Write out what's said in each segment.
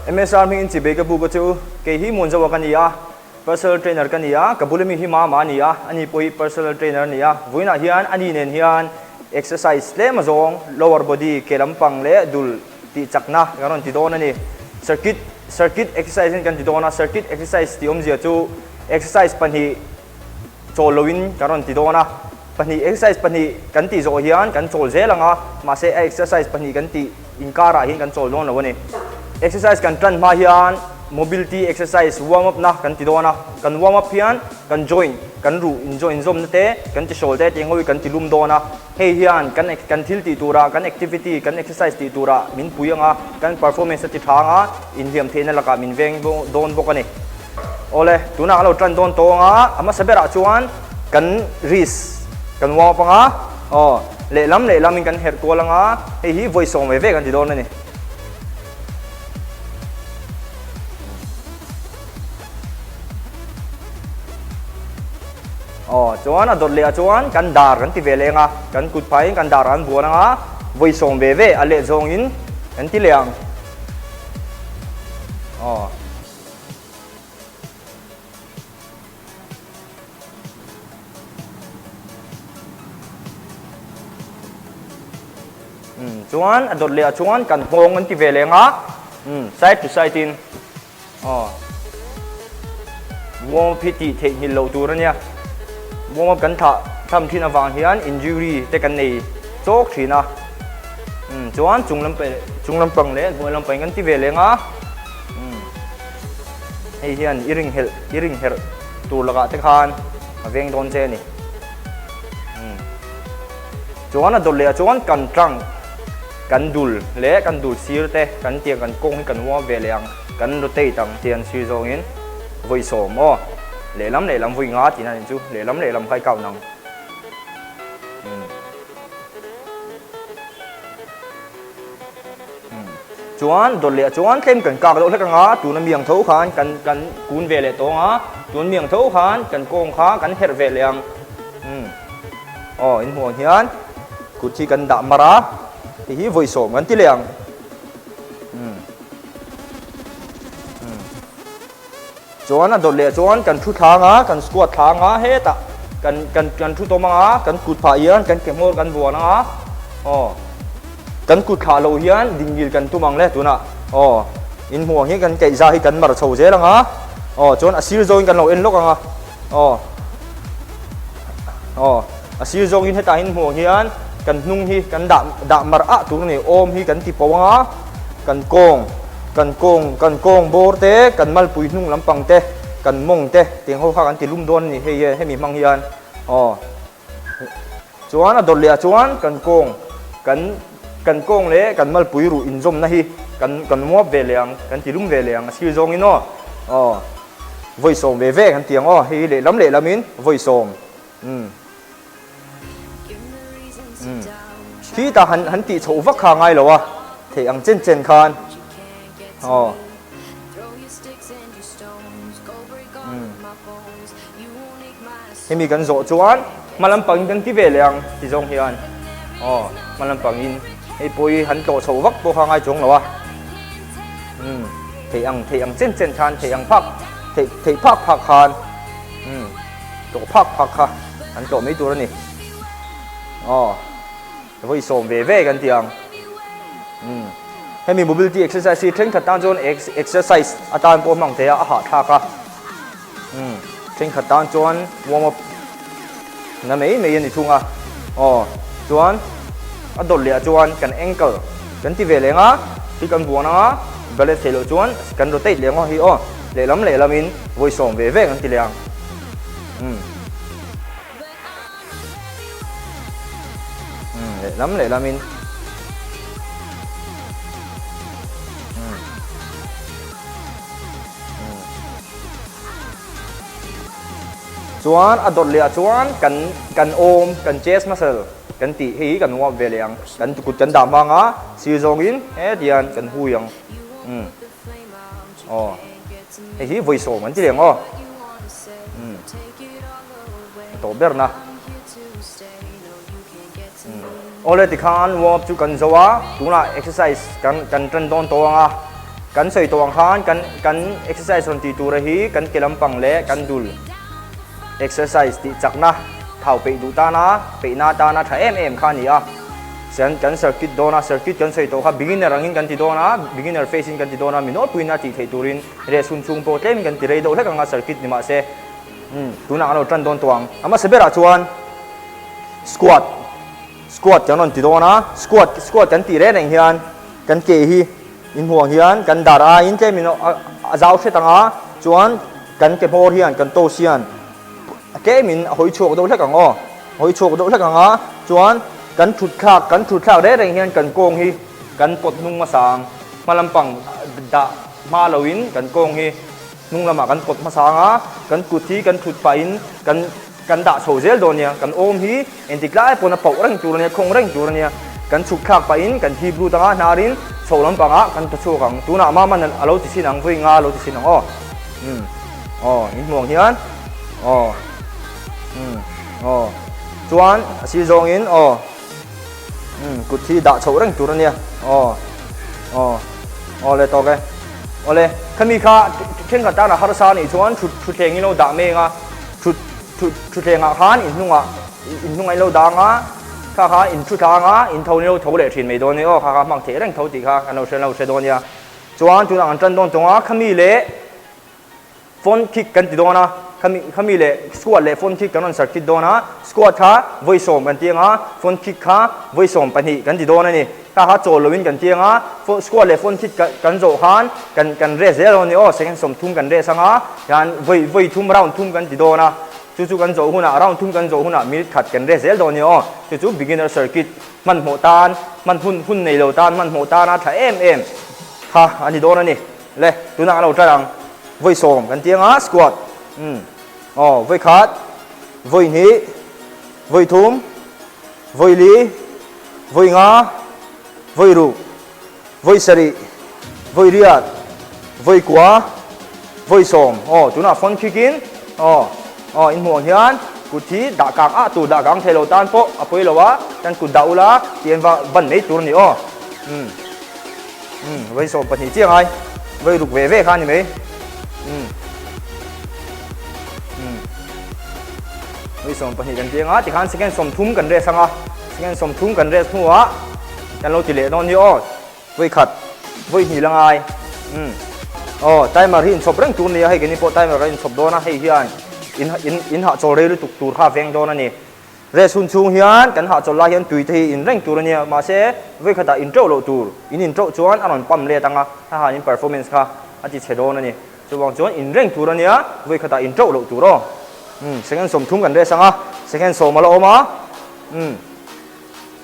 MSR hmingin chibei ka buk a chu. Kei hi Muanzawa ka ni a, personal trainer ka ni a, ka bula mi hi Mama a ni a, ani pawh hi personal trainer a ni a. Vawiinah hian ani nen hian exercise tlem azawng lower body ke lampang leh dul tih chakna kan rawn ti dawn a ni. Circuit circuit exercise in kan ti dawn a, circuit exercise tih awmzia chu exercise pahnih chawl loin kan rawn ti dawn a, pahnih exercise pahnih kan tih zawh hian kan chawl zel ang a, mahse a exercise pahnih kan tih inkarah hian kan chawl dawn lo a ni. Exercise kan tan hma hian mobility exercise warm up na kan ti dawn a, kan warm up hian kan joint kan ruh in joint zawmna te kan ti hrawl te tih ang ho hi kan ti lum dawn a, hei hian kan kan thil tih turah kan activity kan exercise tih turah min pui ang a, kan performance a ti tha ang a, inhliam theihna lakah min veng dawn bawk a ni. Awle, tunah kan lo tan dawn tawng a, a hmasa berah chuan kan wrist kan warm up ang a, aw, lehlam lehlamin kan herh kual ang a, hei hi vawi sawm ve ve kan ti dawn a ni. Aw, chuan a dawt lehah chuan kan dar kan ti ve leh ang a, kan kut phaiin kan dar an buan ang a, vawi sawm ve ve a leh zawngin kan ti leh ang. Aw. Umm chuan a dawt leh ah chuan kan nghawng an ti ve leng a, umm side to side in aw warm up hi tih theihnghilh loh tur a nia, warm up kan thah tham thin avang hian injury te kan nei chawk thin a, umm chuan chung lam chung lampang leh hnuai lampang in kan ti ve leng a. Umm hei hian i ringhelh i ringherh tur lakah te khan a veng dawn che a ni. Umm chuan a dawt leh ah chuan kan trunk kan dul leh kan dul sir te kan tiang kan kawng hi kan uam ve leh ang kan rotate ang tiang sir zawngin vawi sawm aw lehlam lehlam vawi nga tihna nih chu lehlam lehlam kha i count ang. Umm. Chuan dawt leh chuan tlem kan kak deuh hlek ang a, tuna miang tho khan kan kan kun ve leh tawng a, tun miang tho khan kan kawng kha kan herh ve leh ang. Umm aw in hmuh ang hian kut hi kan dah mar a, hei hi vawi sawm kan ti leh ang. Umm umm. Chuan a dawt leh chuan kan thu thlang a, kan squat thlang a, hetah kan kan kan thu tawm ang a, kan kut phah hian kan ke hmawr kan vuan ang a, aw kan kut thlah loh hian dingil kan tum ang le tunah aw in hmuh ang hian kan kaihza hi kan mar chho zel ang a, aw chuan a sir zawngin kan lo en lawk ang a, aw aw a sir zawngin hetah in hmuh ang hian kan hnung hi kan dah dah mar ah tur a ni, awm hi kan ti po ang a. Kan kawng, kan kawng, kan kawng bawr te, kan malpui hnung lampang te, kan mawng te tiang ho kha kan ti lum dawn a ni hei hian hemi hmang hian aw. Chuan a dawt leh ah chuan kan kawng, kan kan kawng leh kan malpui ruh inzawmna hi kan kan muap ve leh ang, kan ti lum ve leh ang a sir zawngin aw. Aw vawi sawm ve ve kan ti ang aw, hei hi lehlam lehlamin vawi sawm umm. Umm khi ta han han tih chhoh vak kha a ngai lo a, theih ang chen chen khan aw. Umm hemi kan zawh chuan hma lampangin kan ti ve leh ang ti zawng hian aw hma lampangin hei pawh hi han tlawh chhoh vak pawh kha a ngai chuang lo a, umm theih ang theih ang chen chen khan theih ang phak theih theih phak phak khan umm. Tlawh phak phak kha an tlawh mai tur a ni. Aw, vawi sawm ve ve kan ti ang. Umm, hemi mobility exercise hi thenkhat tan chuan exercise atan pawh hmang thei a, a hahthlak a. Umm, thenkhat tan chuan warm up na mai mai a ni thung a. Aw, chuan a dawt leh ah chuan kan ankle kan ti ve leng a, hi kan buan ang a, balance theih loh chuan kan rotate leh ang aw hi aw, lehlam lehlamin vawi sawm ve ve kan ti leh ang. Umm. Umm, lehlam lehlamin. Umm. Umm. Chuan a dawt leh ah chuan kan kan awm kan chest muscle kan tih hei hi kan uap ve leh ang. Kan kut kan dah hmang a, sir zawngin hetiang kan hui ang. Umm. Aw. Hei hi vawi sawm an ti leh ang aw. Umm. A tawh ber na. Umm. Awle tikhan warm up chu kan zo a, tunah exercise kan kan tan dawn tawh ang a. Kan sawi tawh ang khan kan kan exercise rawn tih tura hi kan ke lampang leh kan dul exercise tih chakna thau peih duh tana peihna tana tha em em kha a ni a. Chuan kan circuit dawn a, circuit kan sawi tawh kha beginner angin kan ti dawn a, beginner phase in kan ti dawn a, mi nawlpuiin a tih theih turin rest hun chhung pawh tlemin kan ti rei deuh hlek ang a circuit ni mahse umm tunah kan lo tan dawn tawh ang. A hmasa berah chuan squat squat kan rawn ti dawn a, squat squat kan tih reng reng hian kan ke hi in hmuh ang hian kan dar aiin tlemin a zau hret ang a, chuan kan ke hmawr hian kan toes hian Tlemin a hawi chhuak deuh hlek ang aw, a hawi chhuak deuh hlek ang a, chuan kan thut thlak, kan thut thlak reng reng hian kan kawng hi kan pawt hnung hmasa ang, hma lampang dah hma loin kan kawng hi hnung lamah kan pawt hmasa ang a, kan kut hi kan thut pahin kan kan dah chho zel dawn nia, kan awm hi engtik lai pawn a pauh reng tur a nia, khawng reng tur a nia, kan chhuk thlak pahin kan hip lut ang a, hnarin chho lampangah kan ta chhuak ang, tunah Mama a lo ti chhin ang, vawi nga a lo ti chhin ang aw. Umm aw in hmuh ang hian aw umm aw chuan a sir zawngin aw umm kut hi dah chhoh reng tur a nia aw aw aw le tawk e aw le khami kha thenkhat tan a harsa anih chuan thut thutthleng in lo dah mek a thut thut thutthleng ah khan in hnungah in hnungah in lo dah ang a kha kha in thu thla ang a in tho in lo tho leh thin mai dawn a ni aw kha kha hmang theih reng tho tih kha kan lo hre lo hre dawn a nia. Chuan tunah kan tan dawn tawng a, khami leh front kick kan ti dawn a, khami khami leh squat leh front kick kan rawn circuit dawn a, squat kha vawi sawm kan ti ang a, front kick kha vawi 12 kan ti dawn a ni. Kha kha chawl loin kan ti ang a, squat leh front kick kan zawh khan kan kan rest zel dawn a ni aw, second 30 kan rest ang a, hian vawi vawi thum round thum kan ti dawn a, chu chu kan zawh hunah round thum kan zawh hunah minute khat kan rest zel dawn a ni aw, chu chu beginner circuit. Hmanhmawh tan, hman hun hun nei lo tan hmanhmawh tana tha em em kha a ni dawn a ni. Le, tunah kan lo try ang. Vawi sawm kan ti anga squat. Umm. Aw, vawi khat, vawi hnih, vawi thum, vawi li, vawi nga, vawi ruk. Vawi sarih, vawi riat, vawi kua, vawi sawm, aw tunah phone khick in aw aw in hmuh ang hian kut hi dah kang ah tur dah kang thei lo tan pawh a pawi lo a, chuan kut dah ula tih an va ban mai tur a ni aw umm umm vawi 12 chiah ngai vawi ruk ve ve kha a ni mai umm umm vawi 12 kan ti anga tikhan second 30 kan rest anga second 30 kan rest hnuah Kan lo ti leh dawn hi aw, vawi khat, vawi hnih la ngai. Umm. Aw, timer hi inchhawp reng tur nia, hei keini pawh timer kan inchhawp dawn a, hei hian in in in hahchawl rei lutuk tur kha a veng dawn a ni. Rest hun chhung hian kan hahchawl lai hian tui te hi in reng tur a nia, mahse vawi khatah in teuh loh tur, in in teuh chuan a rawn pump let ang a, a hanin performance kha a ti chhe dawn a ni. Chuvang chuan in reng tur a nia, vawi khatah in teuh loh tur aw. Umm, second 30 kan rest ang a, second 10 a la awm a, umm.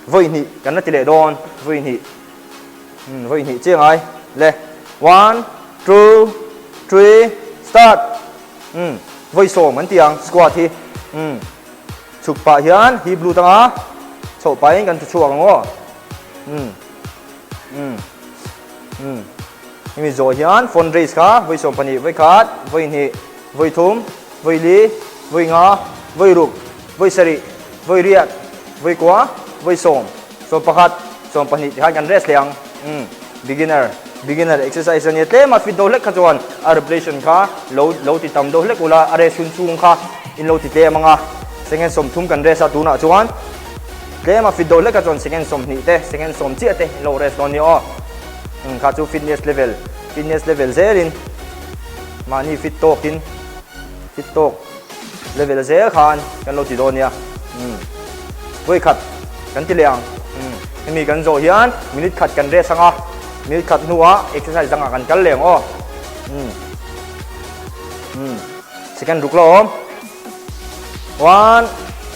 Vawi hnih kan la ti leh dawn, vawi hnih, umm vawi hnih chiang ai le, one, two, three, start, umm vawi sawm kan ti ang squat hi, umm chhuk pah hian hip lut anga chhoh pahin kan thu chhuak ang aw, umm umm umm hemi zawh hian front raise kha vawi 12, vawi khat, vawi hnih, vawi thum, vawi li, vawi nga, vawi ruk, vawi sarih, vawi riat, vawi kua, vawi sawm, 11, 12 tikhan kan rest leh ang. Umm, beginner, beginner exercise a nia tlem a fit deuh hlek kha chuan a repetition kha lo lo ti tam deuh hlek ula a rest hun chhung kha in lo ti tlem ang a, second 30 kan rest a tunah chuan tlem a fit deuh hlek kha chuan second 20 te, second 10 chiah te in lo rest dawn nia aw. Umm kha chu fitness level, fitness level zelin mahni fit tawkin fit tawk. Level zel khan kan lo ti dawn nia. Umm. Vawi khat kan ti leh ang. Umm. Hemi kan zawh hian minute khat kan rest ang a, minute khat hnuah exercise dangah kan kal leh ang aw. Umm. Umm. Second ruk la awm. One,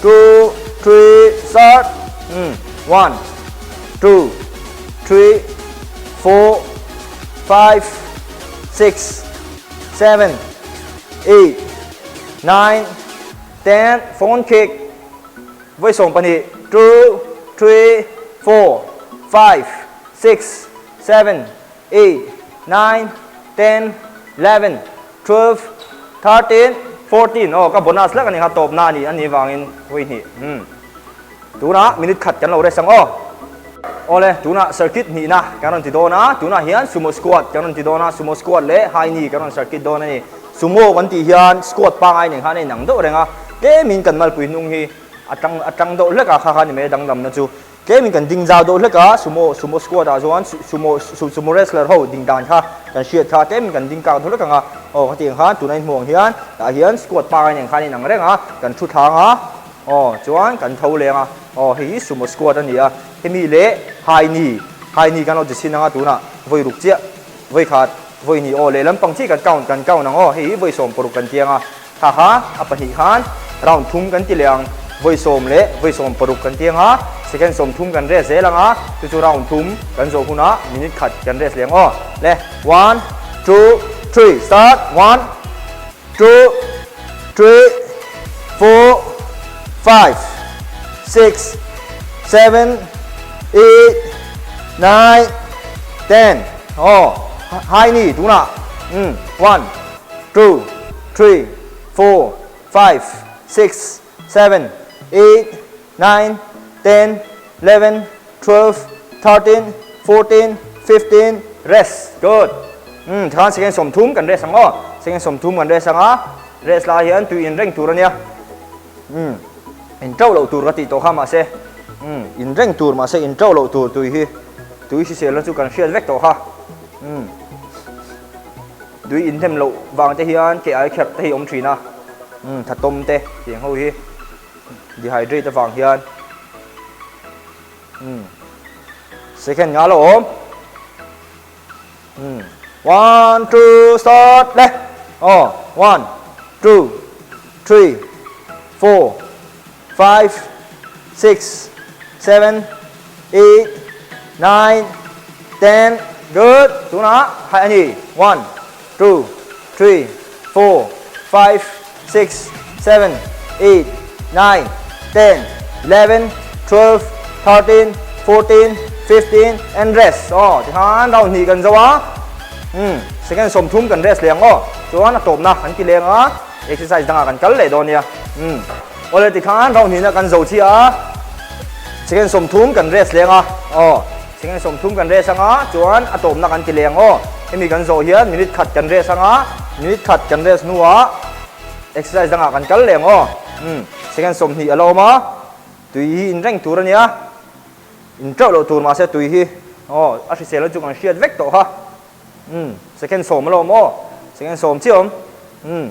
two, three, start. Umm. One, two, three, four, five, six, seven, eight, nine, ten, phone kick, vawi 12, two, three, four, five, six, seven, eight, nine, 10, 11, 12, 13, 14, aw ka bonus hlek a ni kha tawpna a ni a nih vangin vawi hnih, umm tunah minute khat kan lo rest ang aw. Awle, tunah circuit hnihna kan rawn ti dawn a, tunah hian sumo squat kan rawn ti dawn a, sumo squat leh high knee kan rawn circuit dawn a ni. Sumo kan tih hian squat pangai nen khan a inang deuh reng a, tlemin kan malpui hnung hi a tang a tang deuh hlek a, kha kha ni mai a danglamna chu. Tlemin kan ding zau deuh hlek a, sumo sumo squat ah chuan sumo sumo wrestler ho ding dan kha kan hriat kha tlemin kan ding kak deuh hlek ang a, aw khatiang khan tuna in hmuh ang hian tah hian squat pangai nen khan a inang reng a, kan thu thlang a, aw chuan kan tho leng a, aw hei hi sumo squat a ni a, hemi leh high knee high knee kan lo ti chhin ang a tunah vawi ruk chiah vawi khat vawi hnih aw lehlam pang chiah kan count kan count ang aw hei hi vawi 16 kan tiang a. Kha kha a pahnih khan round thum kan ti leh ang, vawi sawm leh vawi 16 kan ti ang a, second 30 kan rest zel ang a, chu chu round thum kan zawh hunah minute khat kan rest leh ang aw. Le, one, two, three, start, one, two, three, four, five, six, seven, eight, nine, ten, aw, hai ni tunah, umm, one, two, three, 4, 5, 6, 7, 8, 9, 10, 11, 12, 13, 14, 15, rest. Good. Tikhan second 30 kan rest ang aw. Second 30 kan rest ang a. Rest lai hian tui in reng tur a nia. In tauh loh tur ka tih tawh kha mahse. In reng tur mahse in tauh loh tur tui hi. Tui hriselna chu kan hriat vek tawh kha. Tui inhnem loh vang te hian ke ai kherh te hi awm thin a, umm thatawm te tiang ho hi dehydrate avang hian umm second nga lo awm umm one two start le aw one two three four five six seven eight nine ten good tunah hai a ni one two three four five six seven eight nine ten 11 12 13 14 15 and rest aw tikhan round hnih kan zo a umm second 30 kan rest leh ang aw chuan a tawpna kan ti leng a. Exercise dangah kan kal leh dawn nia. Umm. Awle tikhan round hnihna kan zo chiah a. Second 30 kan rest leng a. Aw. Second 30 kan rest anga chuan a tawpna kan ti leng aw. Hemi kan zawh hian minute khat kan rest anga minute khat kan rest hnuah exercise dangah kan kal leng aw. Umm. Second 20 a la awm a. Tui hi in reng tur a nia. In teuh loh tur mahse tui hi aw a hrisel chu kan hriat vek tawh kha. Umm second sawm alawm aw second sawm chiah awm umm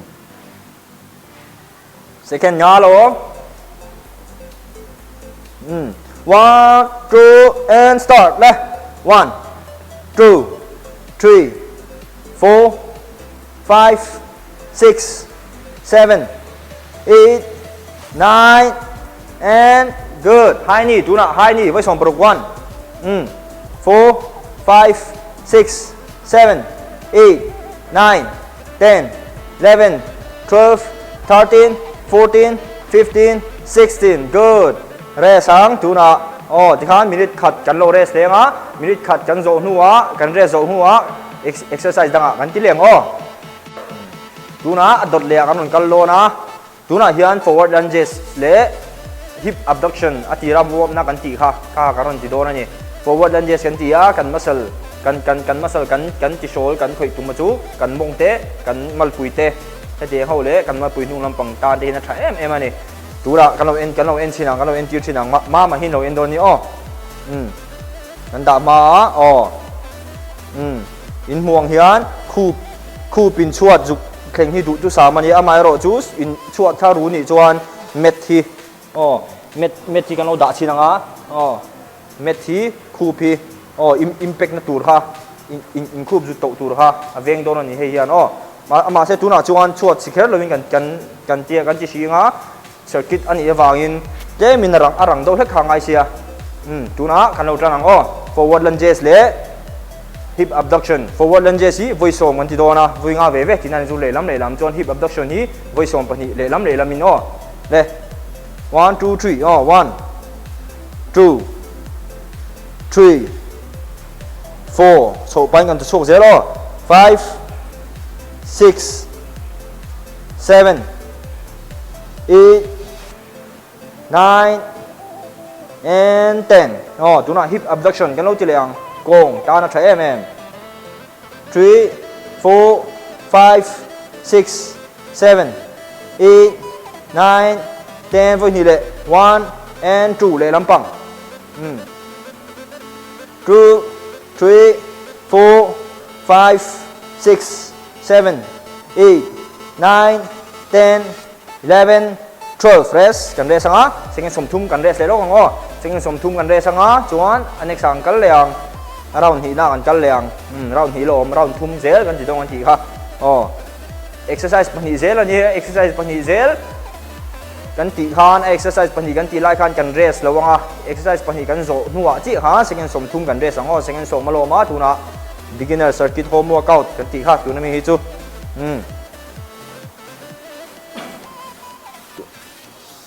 second nga alawm umm one two and start le one two three four five six seven eight nine and good high knee tunah high knee vawi 16 one umm four five six seven eight nine ten 11 12 13 14 15 16 good rest ang tunah aw tikhan minute khat kan lo rest leng a minute khat kan zawh hnuah kan rest zawh hnuah exercise dangah kan ti leng aw. Tunah a dawt leh ah kan rawn kal dawn a, tunah hian forward lunges leh hip abduction a tira muapna kan tih kha kha kan rawn ti dawn a ni. Forward lunges kan ti a, kan muscle kan kan kan muscle kan kan ti hrawl kan khawih tum a chu kan mawng te kan malpui te hetiang ho leh kan malpui hnung lampang tan te hian a tha em em a ni. Tunah kan lo en kan lo en chhin ang kan lo entir thin ang mama hi an lo en dawn a ni aw. Umm kan dah hma a aw umm in hmuh ang hian khup Khup in chhuat zuk thleng hi duh chu sam a ni. Amaherawh chu in chhuat thla ru nih chuan mat hi aw mat mat hi kan lo dah chhin ang a aw mat hi khup hi aw impact na tur kha in in in khup zut toh tur kha a veng dawn a ni hei hian aw mahse tunah chuan chhuat si kher lovin kan kan kan tia kan ti hring a circuit a nih avangin tlemin a rang a rang deuh hlek kha a ngai sia umm tunah kan lo tan ang aw forward lunges leh Hip abduction, Forward lunges hi vawi sawm kan ti dawn a, vawi nga ve ve tihna a ni chu lehlam lehlam chuan hip abduction hi vawi 12 lehlam lehlam in aw le one two three aw one two three four chhoh pahin kan ti chhuak zel aw five six seven eight nine and ten. Aw, tunah hip abduction kan lo ti leh ang. Kawng tan a tha em em. Three, four, five, six, seven, eight, nine, ten, vawi hnih leh one and two leh lampang. Umm. Two, three, four, five, six, seven, eight, nine, ten, 11, 12 rest kan rest anga second 30 kan rest leh lawk ang aw second 30 kan rest anga chuan a next ah kan kal leh ang a round hnihna ah kan kal leh ang umm round hnih la awm round thum zel kan ti dawn kan tih kha aw exercise pahnih zel a ni a exercise pahnih zel kan tih khan a exercise pahnih kan tih lai khan kan rest lo anga exercise pahnih kan zawh hnuah chiah khan second 30 kan rest ang aw second sawm a lawm a tunah beginner circuit home workout kan tih kha tuna mi hi chu umm.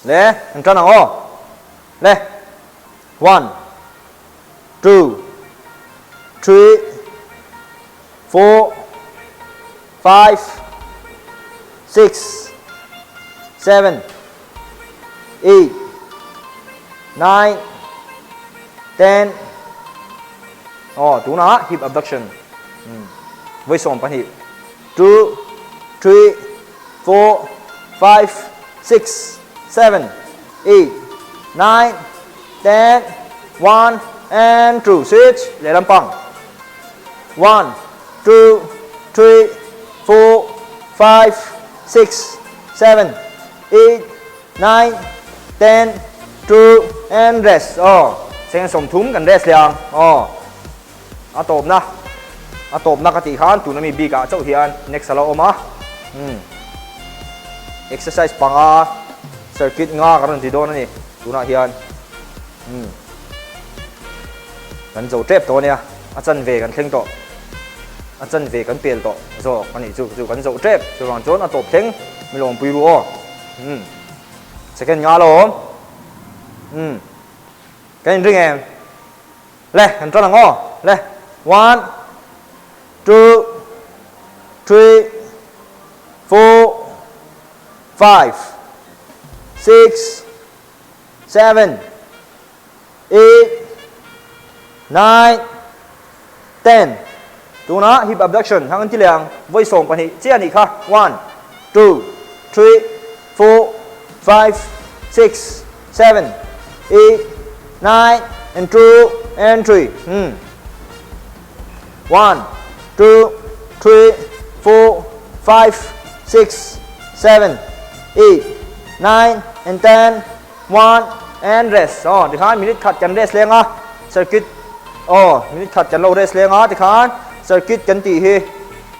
Le, an tan ang aw. Le. One, two, three, four, five, six, seven, eight, nine, ten. Aw, tunah hip abduction. Hmm. Vawi 12. Two, three, four, five, six, seven, eight, nine, ten, one and two. Switch lehlam pang. One, two, three, four, five, six, seven, eight, nine, ten, two and rest. Aw, second 30 kan rest leh ang. Aw. A tawpna, a tawpna ka tih khan tuna mi bik ah chauh hian next a lo awm a, umm exercise panga circuit nga ka rawn ti dawn a ni tunah hian umm kan zo tep tawh a nia, a chanve kan thleng tawh, a chanve kan pel tawh zawk a nih chu chu kan zo tep chuvang chuan a tawp thleng mi lawmpui ru aw umm second nga lo awm umm kan inring em. Le, kan tan ang aw. Le, one, two, three, four, five, six, seven, eight, nine, ten. Tunah hip abduction hang an ti leh ang. Vawi 12 chiah a nih kha. One, two, three, four, five, six, seven, eight, nine, and two, and three. Hmm. One, two, three, four, five, six, seven, eight, nine, and ten, one, and rest. Oh, tikhan minute khat kan rest leng a. Circuit. Oh, minute khat kan lo rest leng a tikhan circuit kan tih hi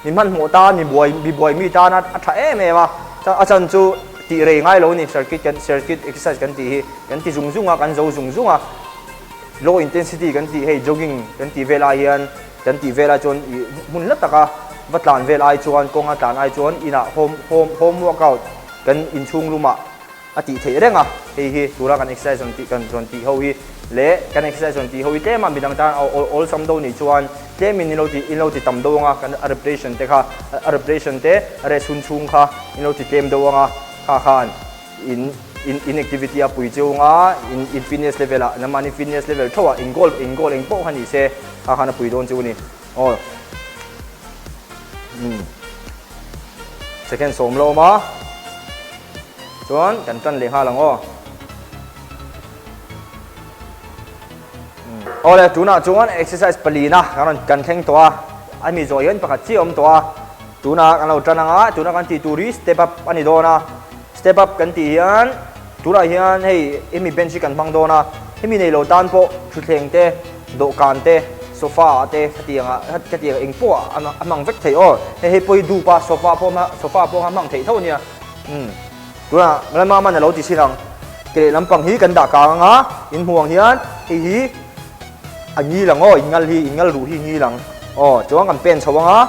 mi hmanhmawh tan mi buai mi buai mi tan a tha em em a. A chan chu tih rei ngai lo a ni, circuit kan circuit exercise kan tih hi kan ti zung zung a, kan zo zung zung a, low intensity kan tih hei jogging kan tih vel ai hian kan tih vel ai chuan ih hmun hla taka va tlan vel ai chuan kawnga tlan ai chuan inah home home home workout kan inchhung lumah a tih theih reng a, hei hi tura kan exercise rawn tih kan rawn tih ho hi leh kan exercise rawn tih ho hi tlema midang tan a awlsam deuh nih chuan tlemin in lo ti in lo ti tam deuh anga kan a repetition te kha a repetition te a rest hun chhung kha in lo ti tlem deuh anga kha khan in in in activity a pui cheu anga in in fitness level ah nangmahni fitness level theuh ah in goal in goal eng pawh kha ni se kha khan a pui dawn cheu a ni aw umm second sawm la awm a. Chuan kan tan leh nghal ang aw. Awle tunah chuan exercise palina kan rawn kan thleng tawh a, a mi zawh hian pakhat chiah a awm tawh a, tunah kan lo tan ang a, tuna kan tih tur hi step up a ni dawn a, step up kan tih hian tunah hian hei hemi bench hi kan hmang dawn a, hemi nei lo tan pawh thutthleng te, dawhkan te, sofa ah te khatiang ah khatiang eng pawh a hmang vek theih aw, hei hei pawh hi dup a sofa pawh sofa pawh a hmang theih tho a nia. Umm tunah Malama man a lo ti chin ang. Ke leh lampang hi kan dah kang ang a, in hmuh ang hian hei hi a ngil ang aw, in ngal hi, in ngal ruh hi ngil ang aw, chuan kan pen chho ang a,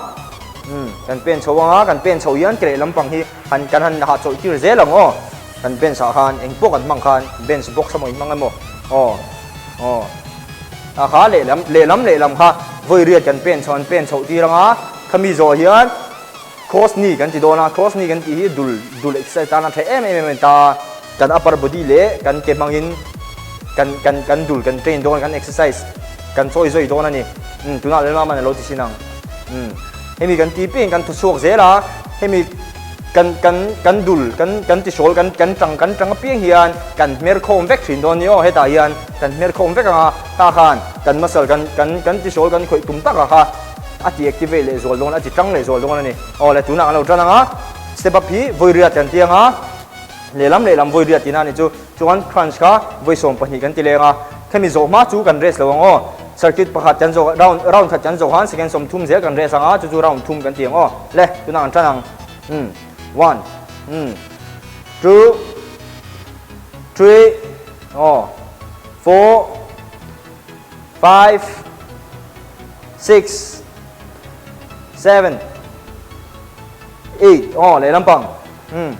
umm kan pen chho ang a, kan pen chho hian ke leh lampang hi han kan han hahchawlh tir zel ang aw, kan bench ah khan eng pawh kan hmang khan bench box emaw in hmang emaw aw aw a kha lehlam lehlam lehlam kha vawi riat kan pen chho an pen chhoh tir ang a, khami zawh hian. Cross knee kan ti dawn a, cross knee kan tih hi dul dul exercise tan a tha em em em a ni ta. Kan upper body leh kan ke hmangin Kan kan kan dul kan train dawn kan exercise kan chawi zawi dawn a ni. Umm tunah Lalmama'n a lo ti sin ang. Umm hemi kan ti piin kan thu chhuak zel a, hemi kan kan kan dul kan kan tihrawl kan kan tang kan tang apiang hian kan hmer khawm vek thin dawn ni aw hetah hian kan hmer khawm vek ang a, tah khan kan muscle kan kan kan tihrawl kan khawih tum tak a kha a ti activate leh zual dawn a ti tang leh zual dawn a ni. Aw le tunah kan lo tan ang a, step up hi vawi riat kan ti ang a, lehlam lehlam vawi riat tihna a ni chu. Chuan crunch kha vawi 12 kan ti leng a, khemi zawh hma chu kan rest lo ang aw. Circuit pakhat kan zawh round round khat kan zawh khan second 30 zel kan rest ang a, chu chu round thum kan ti ang aw. Le, tunah kan tan ang. Umm, one, umm, two, three, aw, four, five, six, seven, eight, aw, lehlam pang, umm.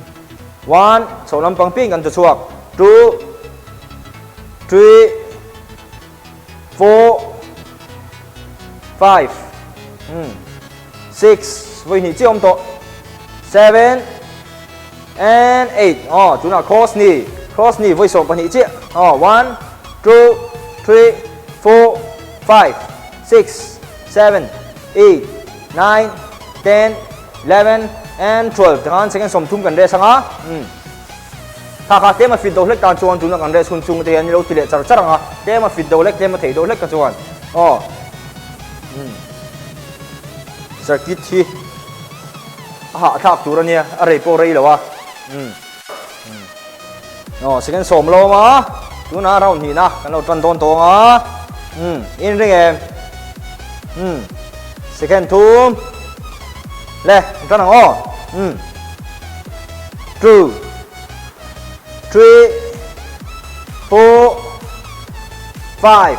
One, chho lampang ping kan chhuak. Two, three, four, five, hmm, six, voi hnih chi awm tawh. Seven and eight. Oh, tunah cross ni, cross ni voi 12 chiah. Oh, one, two, three, four, five, six, seven, eight, nine, ten, 11 and 12 tikhan second 30 kan rest anga umm tha kha tlem a fit do hlek tan chuan tuna kan rest hun chung te hian nilo ti leh char char anga tlem a fit do hlek tlem a thei do hlek ka chuan aw umm circuit hi a hahthlak tur ania a rei pawh rei lo a umm umm aw second 10 lo awm a tuna round hnihna kan lo tan dawn tawng a umm in ring em umm Second thum le tan ang aw um two three four five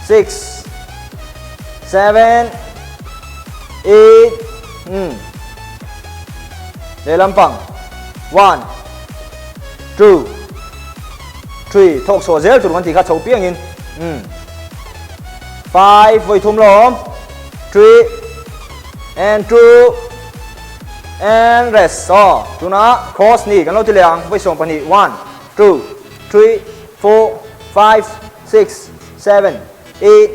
six seven eight um lehlam pang one two three thawk chhuah zel tur kan tih kha chho piangin um Five, vawi thum lawm. Three and two and rest. Aw, tunah cross ni kan lo ti leh ang. Vawi 12. One, two, three, four, five, six, seven, eight,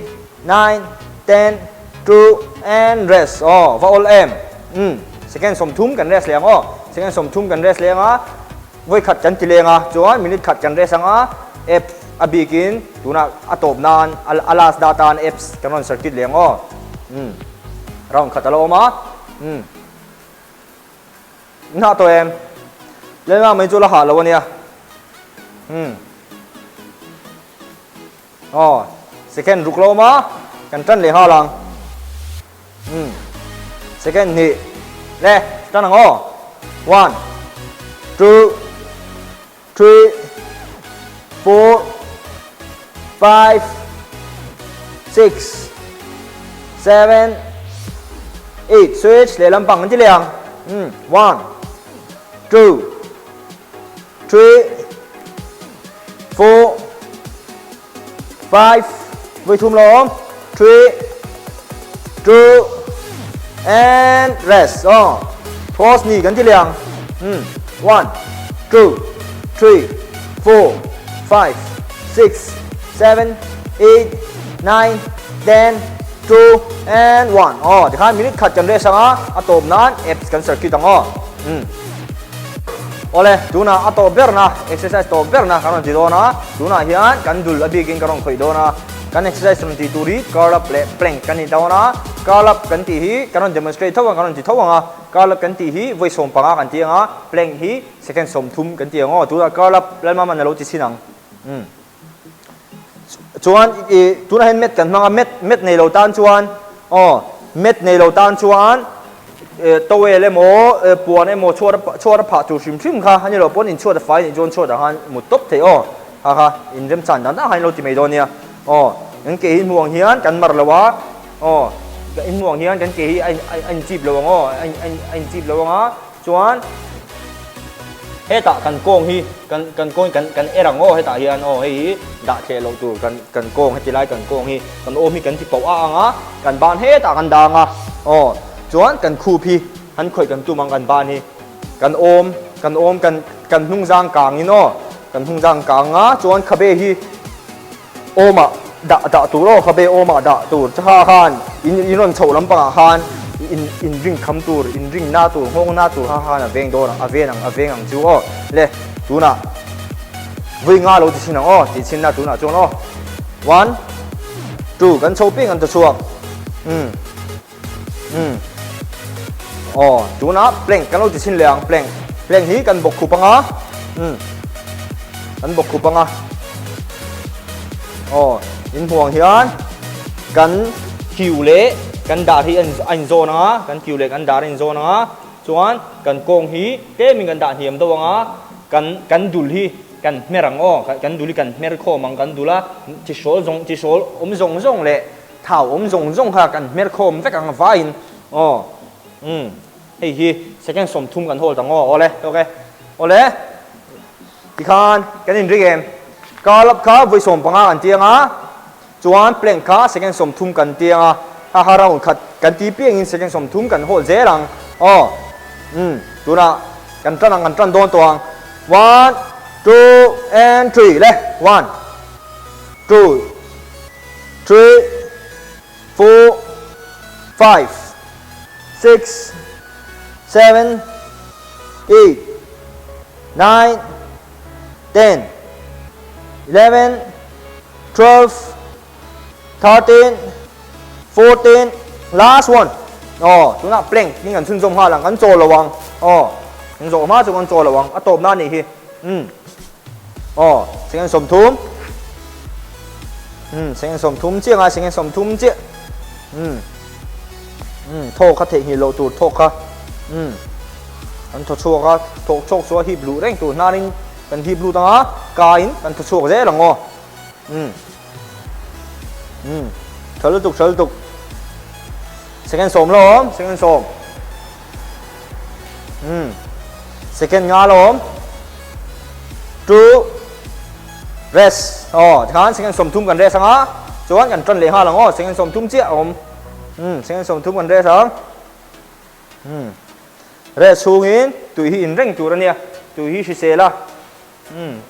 nine, ten, two and rest. Aw, va awl em. Um, second 30 kan rest leh ang aw. Second 30 kan rest leh ang a. Vawi khat kan ti leng a, chuan minute khat kan rest ang a, apps a bikin tunah a tawp nan a last data an apps kan rawn circuit leng aw. Umm round khat a lo awm a, umm in hah tawh em? Lelna mai chu la hah lo a nia. Umm aw second ruk lo awm a, kan tan leh nghal ang. Umm second hnih le tan ang aw one two three four five six seven eight switch lehlam pang an ti leh ang umm one two three four Five, vui thum lo. Three, two, and rest. Oh, pause ni kan ti liang. Hmm. One, two, three, four, five, six, seven, eight, nine, ten, two, and one. Oh, tikhan minute khat kan rest anga, a tawp nan abs kan circuit ang aw. Hmm. Awle, tunah a tawp berna, exercise tawp berna kan rawn ti dawn a, tunah hian kan dul a bikin ka rawn khawih dawn a, kan exercise rawn tih tur hi curl up leh plank kan ni dawn a, curl up kan tih hi kan rawn demonstrate tho ang, kan rawn ti tho ang a, curl up kan tih hi vawi 15 kan ti ang a, plank hi second 30 kan ti ang aw, tunah curl up Lalmama'n a lo ti chhin ang. Umm. Chuan i tunah hian mat kan hmang a, mat mat nei lo tan chuan aw mat nei lo tan chuan towel emaw puan emaw chhuat a chhuat a phah tur hrim hrim kha a ni lo pawn inchhuat a fai anih chuan chhuat ah khan mut tawp theih aw kha kha inremchan dan dan khan in lo ti mai dawn nia aw kan ke hi hmuh ang hian kan mar lo a aw in hmuh ang hian kan ke hi a a inchip lo ang aw a a inchip lo ang a. Chuan hetah kan kawng hi kan kan kawng kan kan er ang aw hetah hian aw hei hi dah thleh loh tur kan kan kawng heti lai kan kawng hi kan awm hi kan ti pauh a ang a kan ban hetah kan dang a aw chuan kan khup hi han khawih kan tum ang kan ban hi kan awm kan awm kan kan hnung zang kang in aw kan. Kan hnungzang kang a, chuan khabe hi awmah dah dah tur aw, khabe awmah dah tur. Chakha khan in in rawn chhoh lampangah khan in in ring kham tur, in ring na tur, nghawng na tur kha khan a veng dawn ang, a ven ang, a veng ang chu aw. Le, tunah vui nga lo ti chhin ang aw, tih chhin na tunah chuan aw. One, two, kan chho piang an ta chhuak. Umm. Umm. Aw, tunah plank kan lo ti chhin leh ang, plank. Plank hi kan bawk khup anga. Umm. Kan bawk khup anga. Aw, in hmuh ang hian kan kiu leh kan dar hi a inzawn anga, kan kiu leh kan dar a inzawn anga, chuan kan kawng hi tlemin kan dah hniam deuh anga, kan kan dul hi kan hmer ang aw, kan dul hi kan hmer khawm ang kan dul a, chi hrawl zawng chi hrawl awm zawng zawng leh Thau awm zawng zawng kha kan hmer khawm vek ang vaiin aw umm hei hi second 30 kan hold ang aw awle ok awle tikhan kan inring em curl up kha vawi 15 kan tiang a chuan plank kha second 30 kan tiang a ha ha round khat kan ti piangin second 30 kan hold zel ang aw umm tunah kan tan ang kan tan dawn tawh ang one two and three le one two 3, 4, 5, 6, 7, 8, 9, 10, 11, 12, 13, 14, last one. Aw, tunah plank min kan chhunzawm nghal ang, kan chawl lo ang. Aw, kan zawh hma chu kan chawl lo ang, a tawp na anih hi. Umm. Aw, second 30. Umm, second 30 chiah ngai, second 30 chiah. Umm. Umm, thawk kha theihnghilh loh tur thawk kha. Umm. Kan thaw chhuak a, thawk chhuak chu a hip luh reng tur hnarin kan hip lut anga kain kan thaw chhuak zel ang aw. Umm. Umm. Tha lutuk, tha lutuk. Second 10 lo awm, second 10. Umm. Second nga lo awm. Two. Rest. Aw, tikhan second 30 kan rest anga. Chuan kan tan leh nghal ang aw, second 30 chiah a awm. Umm, second 30 kan rest ang. Umm. Rest chhungin tui hi in reng tur ania. Tui hi hrisel a. Umm.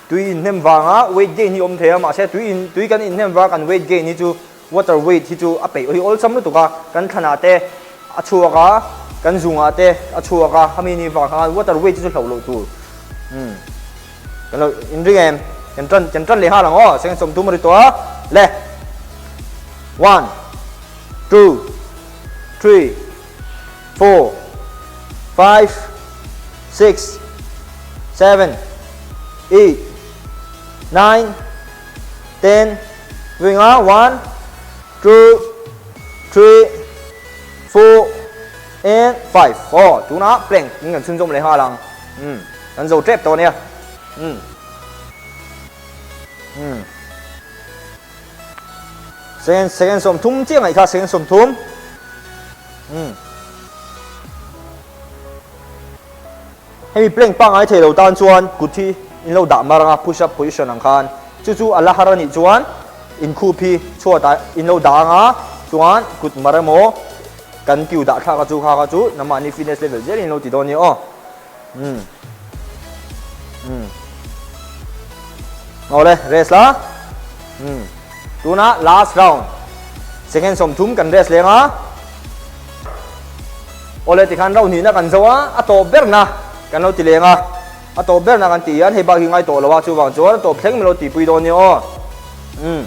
Tui inhnem vanga weight gain hi awm thei a, mahse tui in tui kan inhnem vanga kan weight gain hi chu water weight hi chu a peih hi awlsam lutuk a, kan thlanah te a chhuak a, kan zungah te a chhuak a, khami ni vang khan water weight hi chu hlauh loh tur. Umm kan lo inring em? Kan tan kan tan leh nghal ang aw, second 30 a ri tawh a, le one two three four, five, six, seven, eight, nine, ten, Vinga one, two, three, four, and five. Aw, tunah plank in kan chhunzawm leh nghal ang. Umm, kan zo tep tawh ania. Umm. Umm. Second, second 30 chiah ngaih kha, second 30. Umm. Hemi plank pangngai thei lo tan chuan kut hi in lo dah mar anga push up position ang khan chu chu a la har a nih chuan in khup hi chhuat ah in lo dah anga chuan kut mar emaw kan kiu dah thlak a chu kha kha chu nangmahni fitness level zel in lo ti dawn nia aw. Umm. Umm. Awle rest la. Umm. Tuna last round. Second 30 kan rest leng a. Awle tikhan round hnihna kan zo a, a tawp berna kan lo ti leng a. A tawp berna kan tih hian hei bak hi ngai tawh lo a, chuvang chuan a tawp thleng min lo tihpui dawn nia aw. Umm.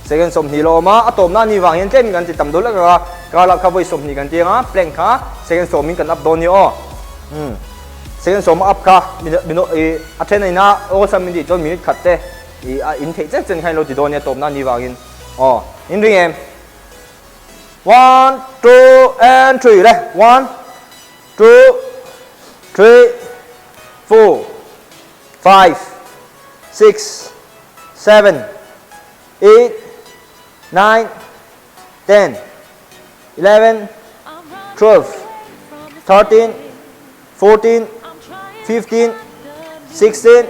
Second 20 la awm a, a tawpna ni vang hian tlem kan ti tam deuh lek a, karlak kha vawi 20 kan ti ang a, plank kha second 10 in kan up dawn nia aw. Umm. Second 10 a up kha min i a then a ina awlsam min tih chuan minute khat te i a in theih chen chen kha in lo ti dawn nia tawpna ni vangin aw. In ring em? One, two and three le. One, two, three, four, five, six, seven, eight, 9, 10, 11, 12, 13, 14, 15, 16,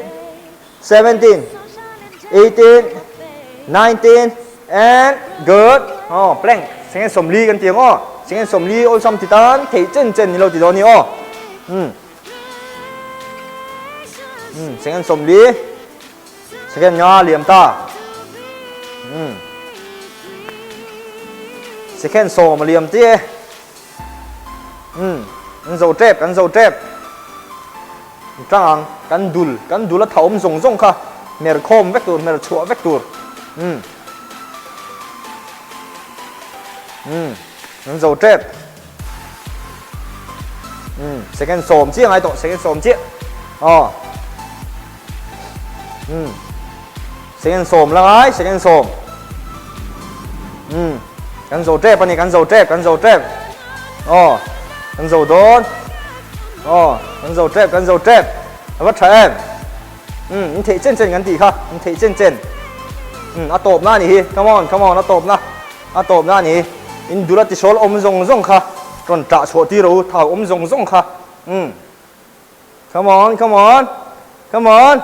17, 18, 19, and good. Oh, plank. Second 40 kan tiang aw. Second 40 awlsam ti tan thei chen chen ni lo ti dawn ni aw. Hmm. Umm second 40 second nga liam ta. Umm second 10 a liam ti e. Umm an zo tep an zo tep. Tang ang kan dul kan dul a tha awm zawng zawng kha hmer khawm vek tur hmer chhuah vek tur. Umm umm an zo tep. Umm second 10 chiah ngai tawh second 10 chiah. Aw umm second 10 la ngai second 10. Umm kan zo tep ani kan zo tep kan zo tep. Aw kan zo dawn. Aw kan zo tep kan zo tep. A va tha em. Umm in theih chen chen kan tih kha in theih chen chen. Umm a tawp na a nih hi come on come on a tawp na. A tawp na a ni. In dul a tisawl awm zawng zawng kha rawn ṭah chhuah tir rawh u, thau awm zawng zawng kha. Umm. Come on, come on, come on.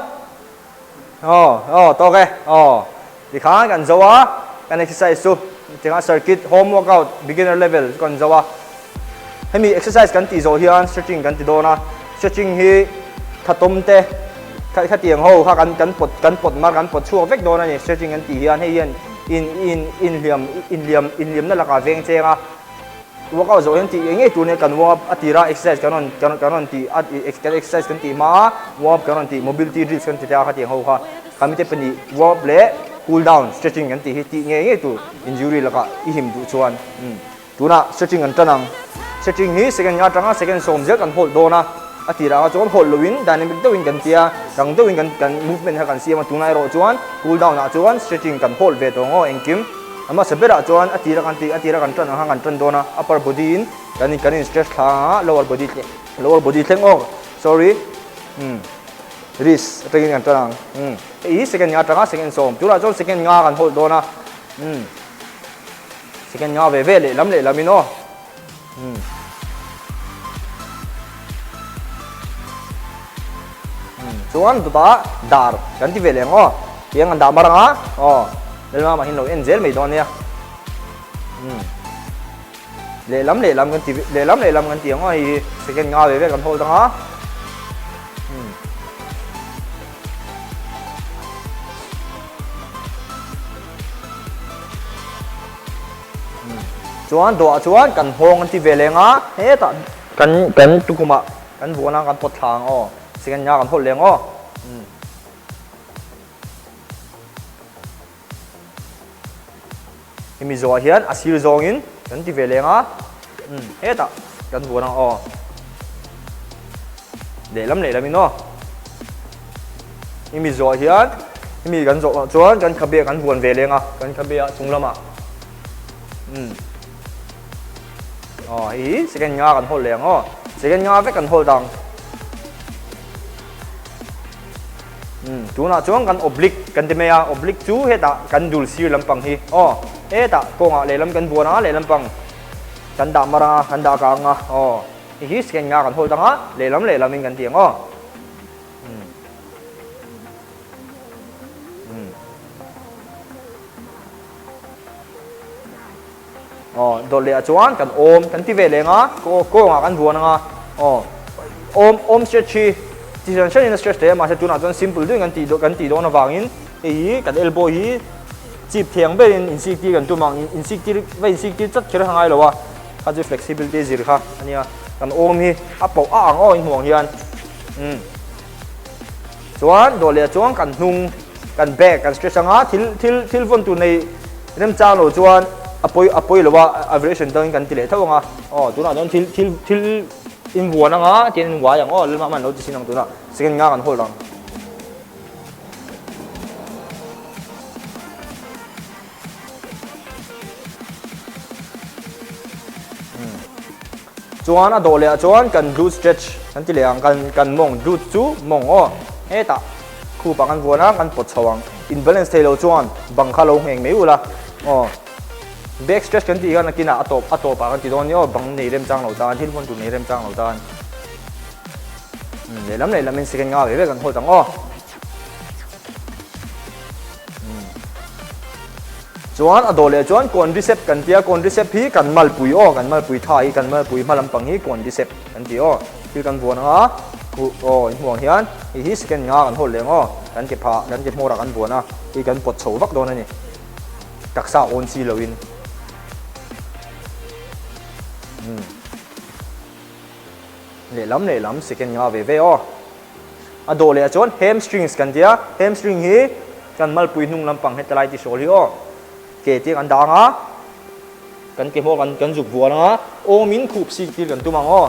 Aw, aw, tawk e. Aw. Tikhan kan zo a, kan exercise chu tikhan circuit home workout beginner level chu kan zo a. Hemi exercise kan tih zawh hian stretching kan ti dawn a, stretching hi thatawm te khatiang ho kha kan kan pawt kan pawt mar kan pawt chhuak vek dawn a ni stretching kan tih hian hei hian in in inhliam inhliam inhliamna lakah veng cheng a workout zawh hian tih ngei ngei tur nia kan warm up a tira exercise kan rawn kan kan rawn tih a kan exercise kan tih hma a warm up kan rawn tih mobility drills kan ti te a khatiang ho kha khami te pahnih warm up leh cool down stretching kan tih hi tih ngei ngei tur injury lakah i him duh chuan umm. Tunah stretching an tan ang. Stretching hi second nga atanga second sawm zel kan hold dawn a, a tirah kha chuan hold loin dynamic deuhin kan tia, rang deuhin kan kan movement kha kan siam a, tunah erawh chuan cool down ah chuan stretching kan hold ve tawh ang aw engkim. A hmasa berah chuan a tira kan tih a tira kan tan ang khan kan tan dawn a, upper body in kan in kan in stretch thla ang a, lower body thleng lower body thleng aw sorry umm wrist atangin kan tan ang umm hei hi second nga atanga second sawm tunah chuan second nga kan hold dawn a umm. Second nga ve ve lehlam lehlam in aw. Hmm. Hmm. Chuan dawtah dar kan ti ve leh ang aw. Tiang an dah mar anga aw. Lelma mah hin lo en zel mai dawn nia. Hmm. Lehlam lehlam kan ti lehlam lehlam kan ti ang aw hei hi second nga ve ve kan hold anga. Hmm. Chuan dawhah chuan kan nghawng an ti ve leng a, hetah kan kan tukumah kan vuan a kan pawt thla ang aw, second nga kan hawlh leng aw. Hemi zawhah hian a sir zawngin kan ti ve leng a, hetah kan vuan ang aw. Lehlam lehlamin aw. Hemi zawhah hian hemi kan zawh ah chuan kan khabe kan vuan ve leng a, kan khabe ah chung lamah umm aw hei hi second nga kan hold leh ang aw, second nga vek kan hold ang. Umm tunah chuan kan oblique kan ti mai a, oblique chu hetah kan dul sir lampang hi aw hetah kawngah lehlam kan vuan a lehlam pang kan dah mar ang a, kan dah kang a aw. Hei hi scan nga kan hold ang a, lehlam lehlam in kan ti ang aw. Umm. Umm. Aw, dawt leh ah chuan kan awm kan ti ve leng a, kawngah kan vuan ang a, aw, awm awm stretch hi chi hran hranin a stretch thei a, mahse tunah chuan simple deuhin kan tih kan tih dawn avangin hei hi kan elbow hi chip thiang berin insik tir kan tum ang, insik tir va insik tir chat kher a ngai lo a. Kha chu flexibility zir kha a nia, kan awm hi a pauh a ang aw inhmuh ang hian umm chuan dawh leh chuan kan hnung kan back kan stretch anga thil thil thil vawn tur nei remchang lo chuan a pawi a pawi lo a a variation dangin kan ti leh tho anga aw tunah chuan thil thil thil invuan anga tian in uai ang aw lalmah man lo ti sin ang tunah second nga kan hold ang. Chuan a dawh leh ah chuan kan glute stretch kan ti leh ang kan kan mawng glute chu mawng aw hetah khup ah kan vuan a kan pawt chho ang in balance thei lo chuan bang kha lo ngheng mai ula aw back stretch kan tih hian nakinah a tawp a tawp ah kan ti dawn nia aw bang nei remchang lo tan thil vawn tur nei remchang lo tan lehlam lehlam in second nga ve ve kan hold ang aw. Chuan a dawh leh chuan quadricep kan tia, quadricep hi kan malpui aw, kan malpui tha hi kan malpui hma lampang hi quadricep kan ti aw, thil kan vuan anga. Khuh aw in hmuh ang hian hei hi second nga kan hold leh ang aw. Kan ke phah kan ke hmawrah kan buan a, hei kan pawt chho vak dawn a ni. Taksa awn si loin. Umm. Lehlam lehlam second nga ve ve aw. A dawh leh ah chuan hamstrings kan tia, hamstring hi kan malpui hnung lampang heta lai tihrawl hi aw. Ke te kan dang a, kan ke hmawr kan kan zuk vual ang a, awmin khup sik tir kan tum ang aw.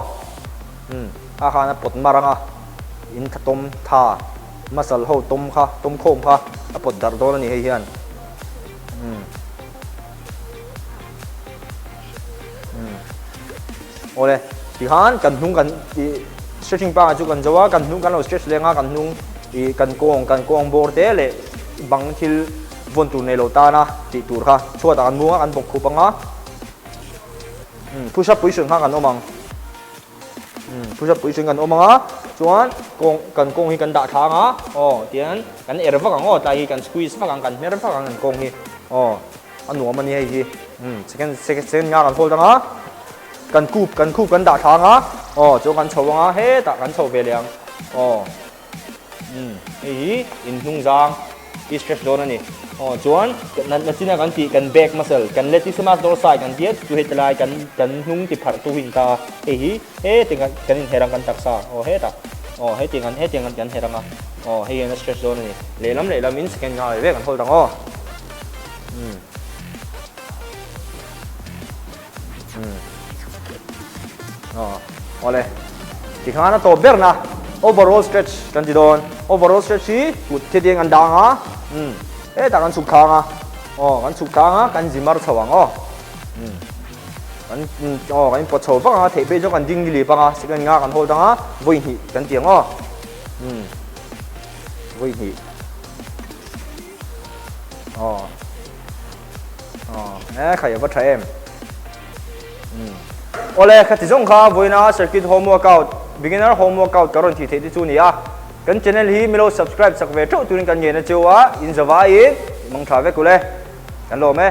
Umm a khan a pawt mar ang a, in tha tawm tha muscle ho tawm kha tawm khawm kha a pawt darh dawn a ni hei hian. Umm umm awle tikhan kan hnung kan ih stretching pangai chu kan zo a, kan hnung kan lo stretch leng a, kan hnung ih kan kawng kan kawng bawr te leh bang thil Vawn tur nei lo tana tih tur kha chhuatah kan mung a, kan bawk khup ang a, push up position kha kan awm ang, push up position kan awm ang a, chuan kawng kan kawng hi kan dah thla ang a, aw tihian kan er vak ang aw tlai hi kan squeeze vak ang kan hmer vak ang kan kawng hi aw a nuam a ni hei hi, second second nga kan hold ang a, kan khup kan khup kan dah thla ang a, aw chuan kan chho ang a, hetah kan chho ve leh ang aw. Umm hei hi in hnung zang i stretch dawn a ni. Aw chuan nachina kan tih kan back muscle kan latissimus dorsi kan tia chu heti lai kan kan hnung ti pharh tu hi ta a hei hi heti kan kan inher ang kan taksa aw hetah aw hetiang kan hetiang kan her ang a aw hei hian a stretch dawn a ni. Lehlam lehlam in second nga ve ve kan hold ang aw. Umm. Awle tikhan a tawp berna overall stretch kan ti dawn overall stretch hi kut thetiang kan dang a hetah kan chhuk thlang a aw kan chhuk thlang a kan zi mar chho ang aw kan aw kan inpawt chho vak ang a theih phei chuan kan ding lip ang a second nga kan hold ang a vawi hnih kan ti ang aw vawi hnih aw. Aw, e khai a va tha em. Umm. Awle, khati zawng kha vawiina circuit home workout, beginner home workout ka rawn tih theih te chu ni a. Kan channel hi milo subscribe chak ve theuh turin kan ngen a cheu a, in zavaiin i mang tha vek ule. Kan lawm e.